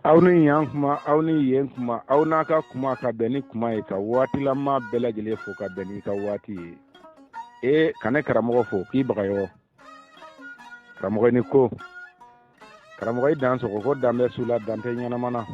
Aw ni yan kuma, aw ni yen kuma, aw n'a ka kuma ka bɛn ni kuma ye, ka waatilama bɛɛ lajɛlen fo ka bɛn n'i ka waati ye. E ka ne karamɔgɔ fo k'i bagayɔgɔ. Karamɔgɔ ni ko. Karamɔgɔ i dan sɔgɔ ko dan bɛ su la, dan tɛ ɲɛnama na.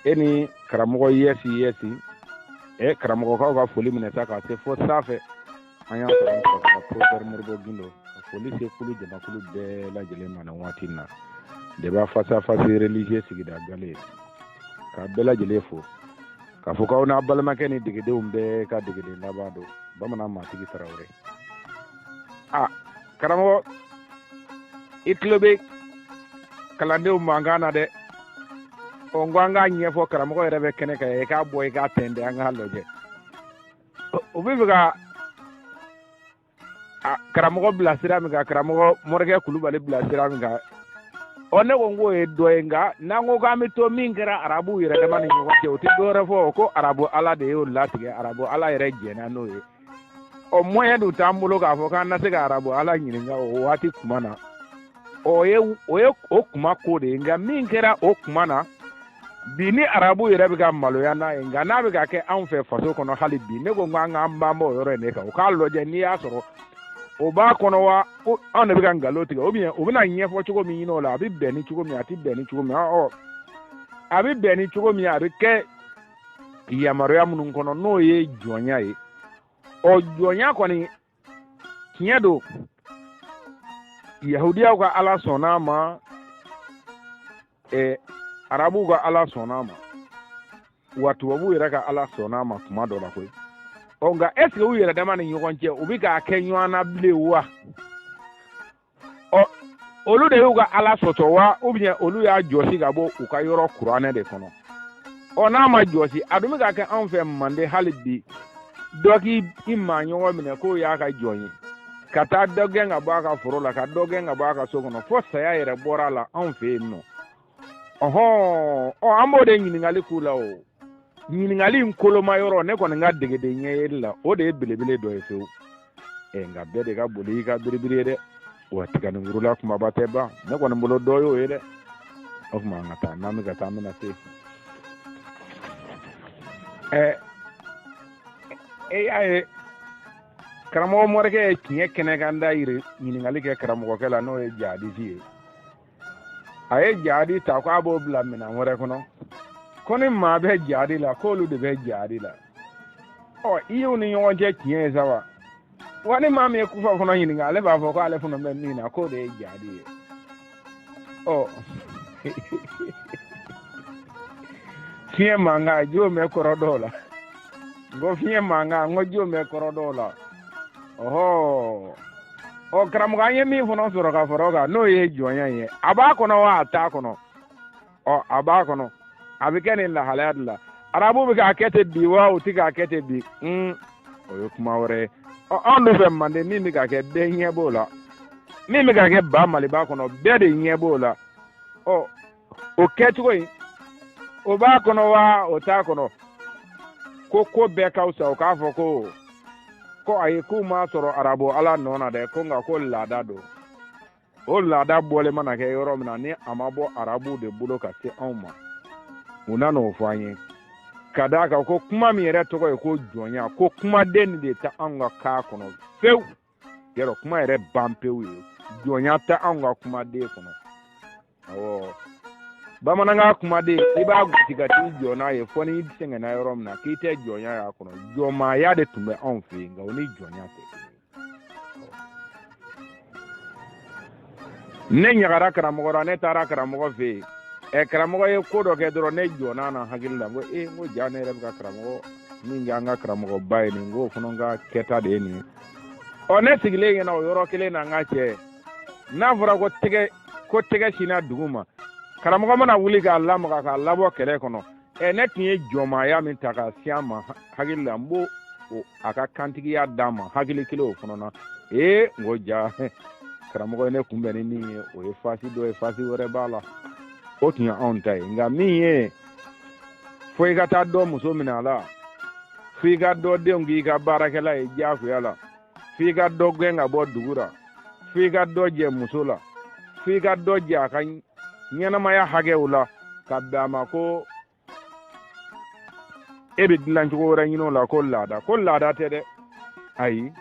E ni karamɔgɔ yɛsi yɛsi. Karamɔgɔkaw ka foli minɛ sa k'a se fo sanfɛ. An y'a sɔrɔ an kɔrɔkɛ professeur Modibo Gindo ka foli se kulu jamakulu bɛɛ lajɛlen ma nin waati in na. Débat face à face religieux sigida gale k'a bɛɛ lajɛlen fo k'a fɔ k'aw n'a balimakɛ ni degedenw bɛɛ ka degeden laban don bamanan maatigi Tarawele. A karamɔgɔ i tulo bɛ kalandenw mankan na dɛ. Ɔ n ko an k'a ɲɛfɔ karamɔgɔ yɛrɛ bɛ kɛnɛ kan i k'a bɔ i k'a tɛntɛn an k'a lajɛ. O bɛ fɛ ka karamɔgɔ bila sira min kan, karamɔgɔ Morikɛ Kulubali bila sira min kan. Ɔ ne ko n k'o ye dɔ ye, nka n'an ko k'an bɛ to min kɛra arabuw yɛrɛ dama ni ɲɔgɔn cɛ, o tɛ dɔwɛrɛ fɔ ko arabu ala de y'o latigɛ, arabu ala yɛrɛ jɛnna n'o ye. Ɔ moyen dun t'an bolo k'a fɔ k'an na se ka arabu ala ɲininka o waati kuma na. O ye o kuma ko de ye, nka min kɛra o kuma na bi ni arabu yɛrɛ bɛ ka maloya n'a ye, nka n'a bɛ ka kɛ anw fɛ faso kɔnɔ hali bi, ne ko n k'an k'an banba o yɔrɔ in de kan. O k'a lajɛ n'i y'a sɔrɔ o b'a kɔnɔ wa ko anw de bɛ ka nkalon tigɛ, ou bien u bɛna ɲɛfɔ cogo min ɲini o la, a bɛ bɛn ni cogo min, a tɛ bɛn ni cogo min. Ɔ a bɛ bɛn ni cogo min, a bɛ kɛ yamaruya minnu kɔnɔ n'o ye jɔnya ye. Ɔ jɔnya kɔni tiɲɛ don, yahudiyaw ka ala sɔnna a ma, arabuw ka ala sɔnna a ma, wa tubabuw yɛrɛ ka ala sɔnna a ma kuma dɔ la koyi. Ɔ nka est ce que u yɛrɛ dama ni ɲɔgɔn cɛ u bɛ k'a kɛ ɲɔgɔn na bilen wa? Ɔ olu de y'u ka ala sɔsɔ wa, ou bien olu y'a jɔsi ka bɔ u ka yɔrɔ kuranɛ de kɔnɔ? Ɔ n'a ma jɔsi, a dun bɛ ka kɛ anw fɛ Manden hali bi, dɔ k'i maa ɲɔgɔn minɛ k'o y'a ka jɔn ye, ka taa dɔ gɛn ka bɔ a ka foro la, ka dɔ gɛn ka bɔ a ka so kɔnɔ, fo saya yɛrɛ bɔra a la anw fɛ yen nɔ. Ɔhɔn, ɔ an b'o de ɲininkali k'u la o. Ɲininkali in koloma yɔrɔ ne kɔni ka degeden ɲɛ yeli la, o de ye belebele dɔ ye fewu. Nka bɛɛ de ka boli i ka biribiri ye dɛ. Wa tiganinkurula kumaba tɛ ban, ne kɔni bolo dɔ y'o ye dɛ. O tuma an ka taa, n'an bɛ ka taa an bɛna se. E y'a ye karamɔgɔ Morikɛ ye tiɲɛ kɛnɛ kan da yiri ɲininkali kɛ karamɔgɔkɛ la, n'o ye jahadisi ye. A ye jahadi ta k'a b'o bila minɛn wɛrɛ kɔnɔ, ko ni maa bɛ jahadi la k'olu de bɛ jahadi la. Ɔ i y'u ni ɲɔgɔn cɛ tiɲɛ ye sa wa? Wa ni maa min ye kufa fana ɲininka, ale b'a fɔ k'ale fana bɛ min na k'o de ye jahadi ye. Ɔ fiɲɛ mankan jo bɛ kɔrɔ dɔw la, n ko fiɲɛ mankan, n ko jo bɛ kɔrɔ dɔw la. Ɔhɔ, ɔ karamɔgɔ an ye min fana sɔrɔ ka fara o kan, n'o ye jɔnya ye, a b'a kɔnɔ wa a t'a kɔnɔ? Ɔ a b'a kɔnɔ, a bɛ kɛ nin lahalaya de la. Arabu bɛ k'a kɛ ten bi wa u tɛ k'a kɛ ten bi? O ye kuma wɛrɛ ye. Ɔ anw dun fɛ Manden min bɛ ka kɛ bɛɛ ɲɛ b'o la, min bɛ ka kɛ ba Maliba kɔnɔ bɛɛ de ɲɛ b'o la. Ɔ o kɛcogo in o b'a kɔnɔ wa o t'a kɔnɔ? Ko ko bɛɛ ka fisa o k'a fɔ ko ko ayi k'u m'a sɔrɔ arabu ala nɔ na dɛ, ko nka ko laada don. O laada bɔlen mana kɛ yɔrɔ min na, ni a ma bɔ arabuw de bolo ka se anw ma, u nan'o fɔ an ye. Ka d'a kan ko kuma min yɛrɛ tɔgɔ ye ko jɔnya, ko kumaden de tɛ anw ka kan kɔnɔ fewu. Yɔrɔ kuma yɛrɛ ban pewu ye, jɔnya tɛ anw ka kumaden kɔnɔ. Awɔ, bamanankan kumaden i b'a gosi ka t'i jɔ n'a ye fo n'i sɛgɛnna yɔrɔ min na k'i tɛ jɔnya y'a kɔnɔ. Jɔnmaaya de tun bɛ anw fɛ yen, nka o ni jɔnya tɛ kelen ye. Ne ɲagara karamɔgɔ la, ne taara karamɔgɔ fɛ yen. Karamɔgɔ ye ko dɔ kɛ dɔrɔn, ne jɔn'a na hakili la, n ko n ko ja ne yɛrɛ bɛ ka karamɔgɔ min kɛ an ka karamɔgɔba ye nin, n k'o fana ka kɛta de ye nin ye. Ɔ ne sigilen ɲɛna o yɔrɔ kelen na, n ka cɛ, n'a fɔra ko tɛgɛ ko tɛgɛ sinna dugu ma, karamɔgɔ mana wuli k'a lamaga k'a labɔ kɛlɛ kɔnɔ. Ne tun ye jɔnmaaya min ta k'a si a ma hakili la, n b'o a ka kantigiya d'a ma hakili kelen o fana na. N ko ja karamɔgɔ ye ne kunbɛn ni min ye, o ye fasi dɔ ye, fasi wɛrɛ b'a la. O tun ye anw ta ye. Nka min ye fo i ka taa dɔ muso minɛ a la, fo i ka dɔ denw k'i ka baarakɛla ye diyagoya la, fo i ka dɔ gɛn ka bɔ dugu la, fo i ka dɔ jɛ muso la, fo i ka dɔ jɛ a ka Ɲɛnamaya hakɛw la ka bɛn a ma ko e bɛ dilancogo wɛrɛ ɲini o la ko laada, ko laada tɛ dɛ. Ayi,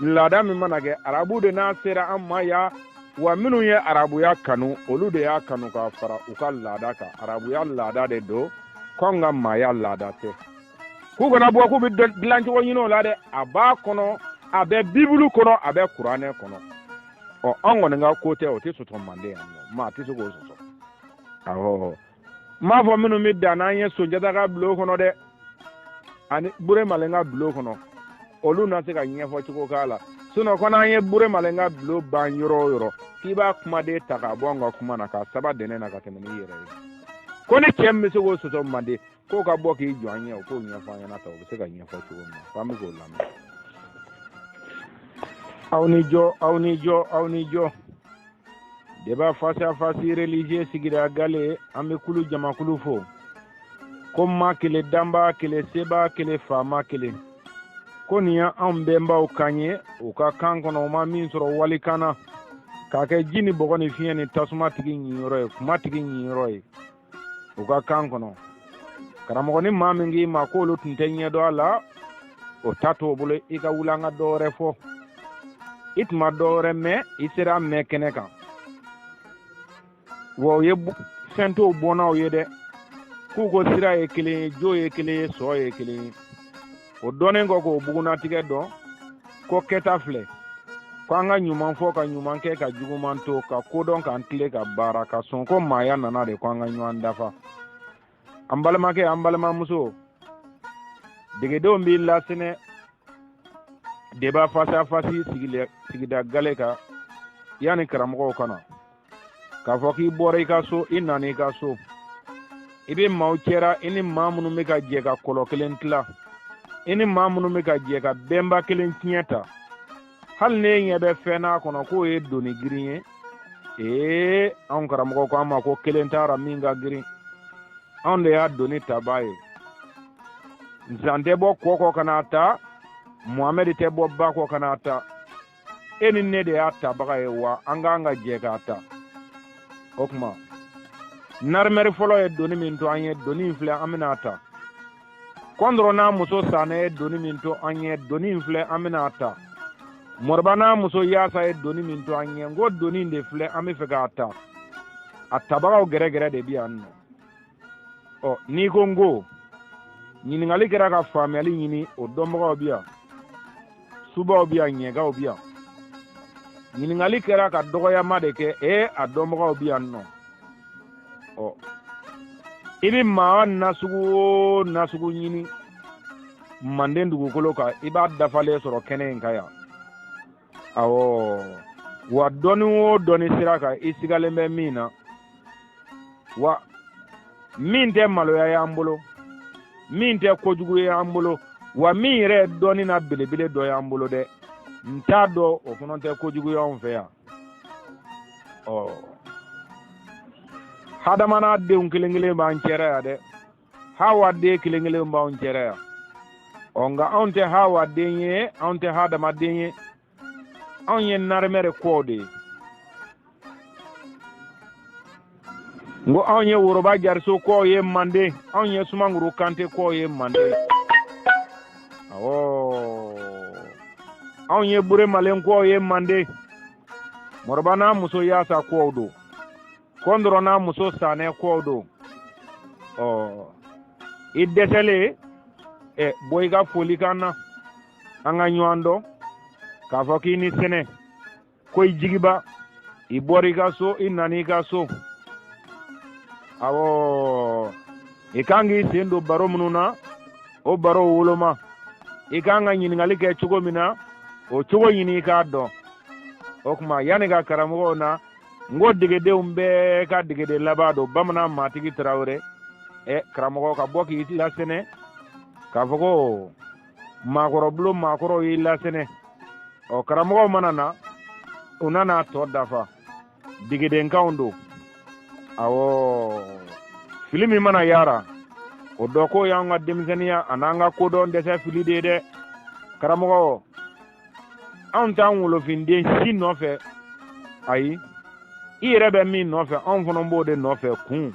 laada min mana kɛ arabu de n'a sera an ma yan, wa minnu ye arabuya kanu, olu de y'a kanu k'a fara u ka laada kan. Arabuya laada de don, k'anw ka maaya laada tɛ. K'u kana bɔ k'u bɛ dilancogo ɲini o la dɛ. A b'a kɔnɔ, a bɛ Bibulu kɔnɔ, a bɛ Kuranɛ kɔnɔ. Ɔ, an kɔni ka ko tɛ, o tɛ sɔsɔ Manden yan nɔ, maa tɛ se k'o sɔsɔ. Awɔ, n b'a fɔ minnu bɛ dan n'an ye Sunjata ka bulon kɔnɔ dɛ, ani Bure Malen ka bulon kɔnɔ, olu na se ka ɲɛfɔ cogo k'a la. Sinɔn ko n'an ye Bure Malen ka bulon ban yɔrɔ o yɔrɔ, k'i b'a kumaden ta k'a bɔ an ka kuma na k'a saba dɛnɛ na ka tɛmɛ n'i yɛrɛ ye, ko ni cɛ min bɛ se k'o sɔsɔ Manden, k'o ka bɔ k'i jɔ an ɲɛ, o k'o ɲɛfɔ an ɲɛna ta, o bɛ se ka ɲɛfɔ cogo min na, k'an bɛ k'o lamɛn. Aw ni jɔ, aw ni jɔ, aw ni jɔ. Débat face à face religieux sigida gale, an bɛ kulu jamakulu fo. Ko ma kelen, danba kelen, seba kelen, faama kelen. Ko nin ye anw bɛnbaw kan ye, u ka kan kɔnɔ, u ma min sɔrɔ walikan na, k'a kɛ ji ni bɔgɔ ni fiɲɛ ni tasuma tigi ɲiyɔrɔ ye, kuma tigi ɲiyɔrɔ ye u ka kan kɔnɔ. Karamɔgɔ, ni maa min k'i ma k'olu tun tɛ ɲɛ dɔn a la, o ta t'o bolo. I ka wuli an ka dɔ wɛrɛ fɔ. I tun ma dɔ wɛrɛ mɛn, i sera mɛn kɛnɛ kan wa, o ye fɛn t'o bɔnnaw ye dɛ. K'u ko sira ye kelen ye, jo ye kelen ye, sɔ ye kelen ye. O dɔnnen kɔ k'o bugunnatigɛ dɔn, ko kɛta filɛ, ko an ka ɲuman fɔ, ka ɲuman kɛ, ka juguman to, ka kodɔn, k'an tile, ka baara, ka sɔn ko maaya nana de, ko an ka ɲɔgɔn dafa. An balimakɛ, an balimamuso, degedenw b'i lasɛnɛ débat face à face sigida gale kan yanni karamɔgɔw ka na, k'a fɔ k'i bɔra i ka so, i nana i ka so, i bɛ maaw cɛra, i ni maa minnu bɛ ka jɛ ka kɔlɔ kelen tila, i ni maa minnu bɛ ka jɛ ka bɛnba kelen tiɲɛ ta, hali n'e ɲɛ bɛ fɛn n'a kɔnɔ k'o ye doni girin ye. Ee, anw karamɔgɔ ko an ma ko kelen taara min ka girin, anw de y'a doni tabaa ye. Nzan tɛ bɔ kɔ kɔ ka n'a ta, Muhamɛdi tɛ bɔ ba kɔ ka n'a ta, e ni ne de y'a tabaga ye, wa an k'an ka jɛ k'a ta. O tuma narimɛri fɔlɔ ye doni min to an ye, doni in filɛ, an bɛna a ta. Kɔndɔrɔ n'a muso Sanɛ ye doni min to an ye, doni in filɛ, an bɛna a ta. Moriba n'a muso Yaasa ye doni min to an ye, n ko doni in de filɛ, an bɛ fɛ k'a ta. A tabagaw gɛrɛgɛrɛ de bɛ yan nɔ. Ɔ, n'i ko n ko ɲininkali kɛra ka faamuyali ɲini, o dɔnbagaw bɛ yan, subaw bɛ yan, ɲɛgaw bɛ yan. Ɲininkali kɛra ka dɔgɔyama de kɛ, ee, a dɔnbagaw bɛ yan nɔ. Ɔ, i bɛ maa nasugu o nasugu ɲini Manden dugukolo kan, i b'a dafalen sɔrɔ kɛnɛ in kan yan. Awɔ, wa dɔnni o dɔnni sira kan, i sigalen bɛ min na, wa min tɛ maloya y'an bolo, min tɛ kojugu ye an bolo, wa min yɛrɛ ye dɔnni na belebele dɔ y'an bolo dɛ, n t'a dɔn, o fana tɛ kojugu y'anw fɛ yan. Ɔ, hadama n'a denw kelen kelen b'an cɛra yan dɛ, Hawa den kelen kelen b'anw cɛra yan. Ɔ, nka anw tɛ Hawa den ye, anw tɛ hadamaden ye, anw ye narimɛri kɔw de ye. N ko anw ye Woroba Jariso kɔw ye Manden, anw ye Sumanguru Kante kɔw ye Manden. Awɔ, anw ye Bure Malen kɔw ye Manden. Moriba n'a muso Yaasa kɔw don, Kɔndɔrɔ n'a muso Sanɛ kɔw don. Ɔ, i dɛsɛlen ɛ, bɔ i ka folikan na, an ka ɲɔgɔn dɔn, k'a fɔ k'i ni sɛnɛ, ko i jigiba, i bɔra i ka so, i nana i ka so. Awɔ, i kan k'i sen don baro minnu na, o baro woloma, i kan ka ɲininkali kɛ cogo min na, o cogo ɲini i k'a dɔn. O tuma yanni ka karamɔgɔw na, n ko degedenw bɛɛ ka degeden laban don, Bamanan Matigi Tarawele. Ɛ, karamɔgɔ ka bɔ k'i lasɛnɛ, k'a fɔ ko maakɔrɔbulon maakɔrɔw y'i lasɛnɛ. Ɔ, karamɔgɔw mana na, u nana tɔ dafa, degedenkanw don. Awɔ, fili min mana yara, o dɔ ko y'an ka denmisɛnninya an'an ka kodɔn dɛsɛ fili de ye dɛ. Karamɔgɔ, anw t'an wolofinden si nɔfɛ, ayi. I yɛrɛ bɛ min nɔfɛ, anw fana b'o de nɔfɛ. Kun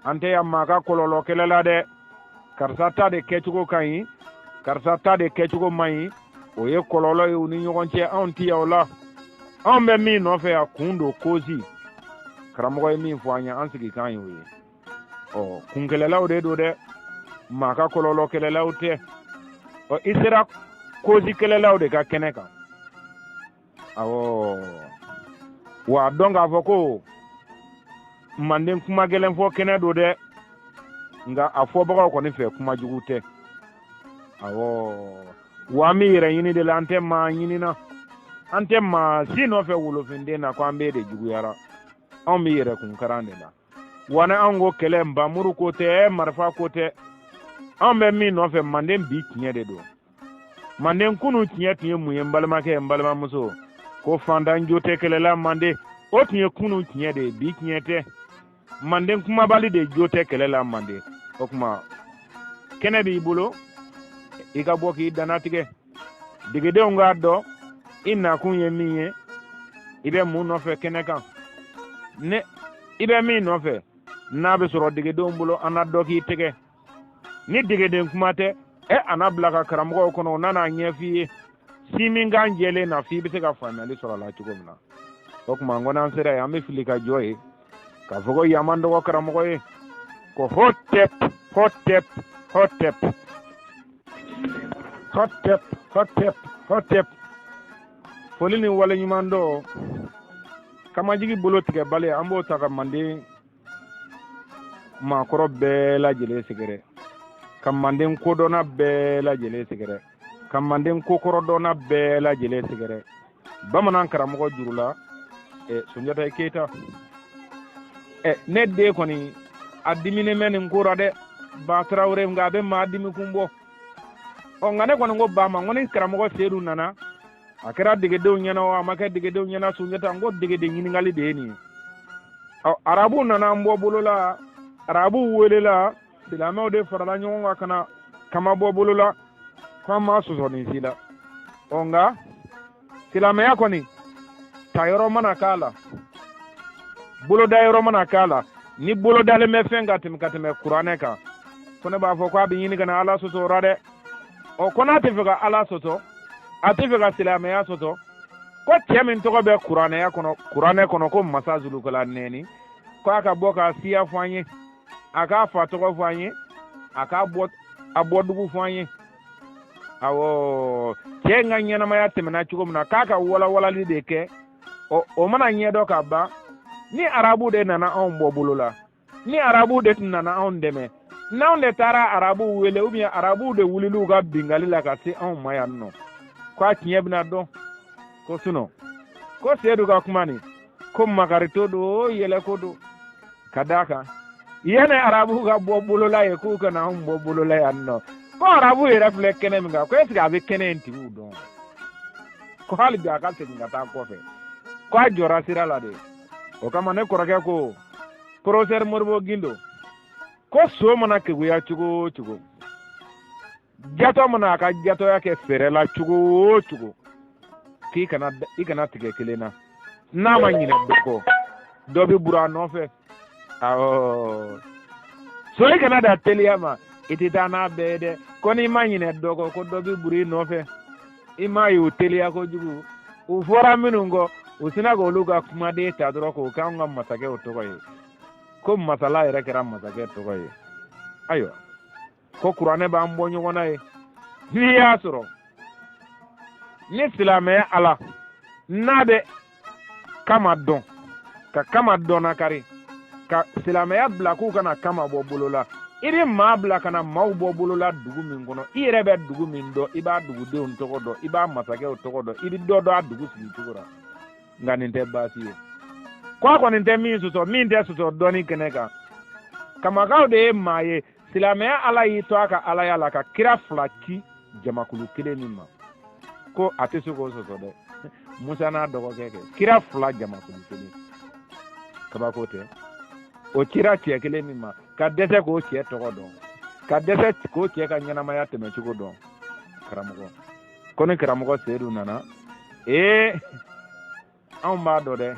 an tɛ yan maa ka kɔlɔlɔ kɛlɛ la dɛ. Karisa ta de kɛcogo ka ɲi, karisa ta de kɛcogo man ɲi, o ye kɔlɔlɔ ye u ni ɲɔgɔn cɛ. Anw ti yan o la. Anw bɛ min nɔfɛ yan, kun don, cause. Karamɔgɔ ye min fɔ an ye, an sigikan y'o ye. Ɔ, kunkɛlɛlaw de don dɛ, maa ka kɔlɔlɔ kɛlɛlaw tɛ. Ɔ, i sera cause kɛlɛlaw de ka kɛnɛ kan. Awɔ, wa dɔn k'a fɔ ko manden kuma gɛlɛn fɔ kɛnɛ don dɛ, nka a fɔbagaw kɔni fɛ kuma jugu tɛ. Awɔ, wa an bɛ yɛrɛ ɲini de la, an tɛ maa ɲini na, an tɛ maa si nɔfɛ wolofinden na ko an b'e de juguyara. Anw bɛ yɛrɛ kunkaran de la. Wa ni anw ko kɛlɛ, nbamuru ko tɛ, marifa ko tɛ. Anw bɛ min nɔfɛ, manden bi tiɲɛ de don. Manden kunu tiɲɛ tun ye mun ye? N balimakɛ, n balimamuso, ko fantan jo tɛ kɛlɛ la manden, o tun ye kunu tiɲɛ de ye, bi tiɲɛ tɛ. Manden kumabali de jo tɛ kɛlɛ la manden. O tuma kɛnɛ b'i bolo, i ka bɔ k'i dannatigɛ, degedenw k'a dɔn i nakun ye min ye, i bɛ mun nɔfɛ kɛnɛ kan. Ne i bɛ min nɔfɛ, n'a bɛ sɔrɔ degedenw bolo, an na dɔ k'i tɛgɛ. Ni degeden kuma tɛ, ɛ, a na bila ka karamɔgɔw kɔnɔ, o nana ɲɛf'i ye si min kan jɛlen na, f'i bɛ se ka faamuyali sɔrɔ a la cogo min na. O tuma n ko n'an sera yen, an bɛ fili ka jɔ yen k'a fɔ ko yan man dɔgɔ karamɔgɔ ye, ko hotep, hotep, hotep, hotep, hotep, hotep. Foli ni waleɲuman dɔn kamajigi bolo tigɛbali, an b'o ta ka manden maakɔrɔ bɛɛ lajɛlen sɛgɛrɛ, ka manden kodɔnna bɛɛ lajɛlen sɛgɛrɛ, ka manden kokɔrɔdɔnna bɛɛ lajɛlen sɛgɛrɛ. Bamanan karamɔgɔ jurula Sunjata Keyita. Ne den kɔni a diminen bɛ nin ko ra dɛ, Ba Tarawele, nka a bɛ maa dimi kun bɔ. Ɔ, nka ne kɔni ko ba ma, n ko ni karamɔgɔ Seyidu nana, a kɛra degedenw ɲɛna o, a ma kɛ degedenw ɲɛna, Sunjata, n ko degeden ɲininkali de ye nin ye. Ɔ, arabuw nana an bɔ bolo la, arabuw welela, silamɛw de farala ɲɔgɔn kan ka na kama bɔ bolo la, ko an m'a sɔsɔ nin si la. Ɔ, nka silamɛya kɔni tayɔrɔ mana k'a la, bolodayɔrɔ mana k'a la, ni bolodalen bɛ fɛn ka tɛmɛ ka tɛmɛ kuranɛ kan, ko ne b'a fɔ ko a bɛ ɲini ka na Ala sɔsɔ o la dɛ. Ɔ, ko n'a tɛ fɛ ka Ala sɔsɔ, a tɛ fɛ ka silamɛya sɔsɔ, ko cɛ min tɔgɔ bɛ kuranɛya kɔnɔ, kuranɛ kɔnɔ, ko masa zulukala nɛni, ko a ka bɔ k'a siya fɔ an ye, a k'a fa tɔgɔ fɔ an ye, a k'a bɔ a bɔdugu fɔ an ye. Awɔ, cɛ in ka ɲɛnamaya tɛmɛna cogo min na, k'a ka walawalali de kɛ. Ɔ, o mana ɲɛdɔn ka ban, ni arabu de nana anw bɔ bolo la, ni arabu de tun nana anw dɛmɛ, n'anw de taara arabuw wele, ou bien arabuw de wulil'u ka bingali la ka se anw ma yan nɔ, ko a tiɲɛ bɛna dɔn. Ko sinɔn ko Seyidu ka kuma nin, ko makarito don, yɛlɛko don, ka d'a kan yanni arabu ka bɔ bolola ye k'u kana anw bɔ bolola yan nɔ, ko arabu yɛrɛ filɛ kɛnɛ min kan, ko est-ce que a bɛ kɛnɛ in tigiw dɔn? Ko hali bi a ka segin ka taa kɔfɛ, ko a jɔra sira la de. O kama ne kɔrɔkɛ ko professeur Modibo Gindo, ko so mana keguya cogo o cogo, jatɔ mana a ka jatɔya kɛ fɛɛrɛ la cogo o cogo, k'i kana i kana tigɛ kelen na, n'a ma ɲinɛ dɔ kɔ, dɔ bɛ buru a nɔfɛ. Awɔ, so i kana da teliya ma, i tɛ taa n'a bɛɛ ye dɛ. Ko n'i ma ɲinɛ dɔ kɔ, ko dɔ bɛ buru i nɔfɛ. I m'a ye u teliya kojugu, u fɔra minnu kɔ, u sina k'olu ka kumaden ta dɔrɔn k'o k'anw ka masakɛw tɔgɔ ye, ko masala yɛrɛ kɛra masakɛ tɔgɔ ye. Ayiwa, ko kuranɛ b'an bɔ ɲɔgɔn na ye. N'i y'a sɔrɔ ni silamɛya ala n'a bɛ kama dɔn, ka kama dɔnna kari, ka silamɛya bila k'u kana kama bɔ bolo la, i bɛ maa bila ka na maaw bɔ bolo la dugu min kɔnɔ, i yɛrɛ bɛ dugu min dɔn, i b'a dugudenw tɔgɔ dɔn, i b'a masakɛw tɔgɔ dɔn, i bɛ dɔ dɔn a dugu sigi cogo la. Nka nin tɛ baasi ye, ko a kɔni tɛ min sɔsɔ, min tɛ sɔsɔ dɔnni kɛnɛ kan. Kamakaw de ye maa ye, silamɛya ala y'i to a ka alaya la ka kira fila ci jamakulu kelen min ma, ko a tɛ se k'o sɔsɔ dɛ. Musa n'a dɔgɔkɛ kɛ kira fila jamakulu kelen, kabako tɛ. O cira cɛ kelen min ma, ka dɛsɛ k'o cɛ tɔgɔ dɔn, ka dɛsɛ k'o cɛ ka ɲɛnamaya tɛmɛcogo dɔn. Karamɔgɔ ko ni karamɔgɔ Seyidu nana, ee, anw b'a dɔn dɛ.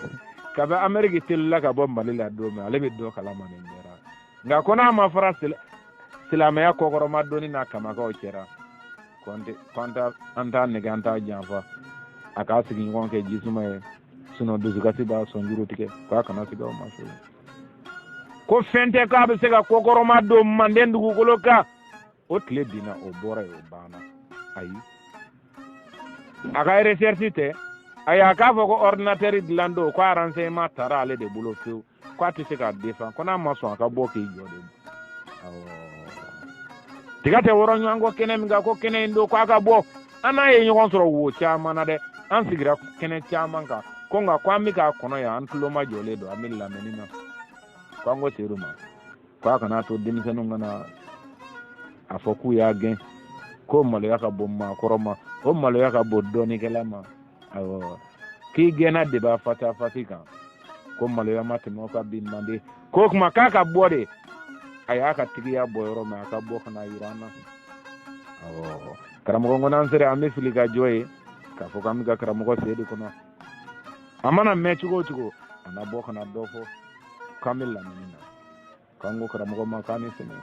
Kabi Ameriki telila ka bɔ Mali la don min, ale bɛ dɔ kalama nin bɛɛ la. Nka ko n'a ma fara silamɛya kɔkɔrɔma donni n'a kamakaw cɛra, ko an t'a nɛgɛ, an t'a janfa, a k'a sigiɲɔgɔn kɛ jisuma ye, sinɔn dusukasi b'a sɔnjuru tigɛ, k'a kana sigi aw ma so. Ko fɛn tɛ k'a bɛ se ka kɔkɔrɔma don manden dugukolo kan. O tile binna, o bɔra yen, o banna. Ayi, a ka recherche tɛ. Ayi, a k'a fɔ ko ordinateur dilan don, ko a renseignement taara ale de bolo fewu, ko a tɛ se k'a défend, ko n'a ma sɔn a ka bɔ k'i jɔ de. Awɔ, tiga tɛ wɔrɔ ɲɔgɔn kɔ kɛnɛ min kan, ko kɛnɛ in don, k'a ka bɔ. An n'a ye ɲɔgɔn sɔrɔ wo caman na dɛ, an sigira kɛnɛ caman kan, ko nka ko an bɛ k'a kɔnɔ yan, an tulo majɔlen don, an bɛ lamɛnni na. Ko an ko Seyidu ma ko a kana to denmisɛnninw kana a fɔ k'u y'a gɛn, ko maloya ka bon maakɔrɔ ma, o maloya ka bon dɔnnikɛla ma. Awɔ, k'i gɛnna débat face à face kan, ko maloya ma tɛmɛ o kan bi manden. K'o tuma k'a ka bɔ de, a y'a ka tigiya bɔ yɔrɔ min, a ka bɔ ka na yira an na. Awɔ, karamɔgɔ ko n'an sera, an bɛ fili ka jɔ ye k'a fɔ k'an bɛ ka karamɔgɔ Seyidu kɔnɔ. A mana mɛn cogo o cogo, a na bɔ ka na dɔ fɔ k'an bɛ lamɛnni na. K'an ko karamɔgɔ ma k'an ni sɛnɛ.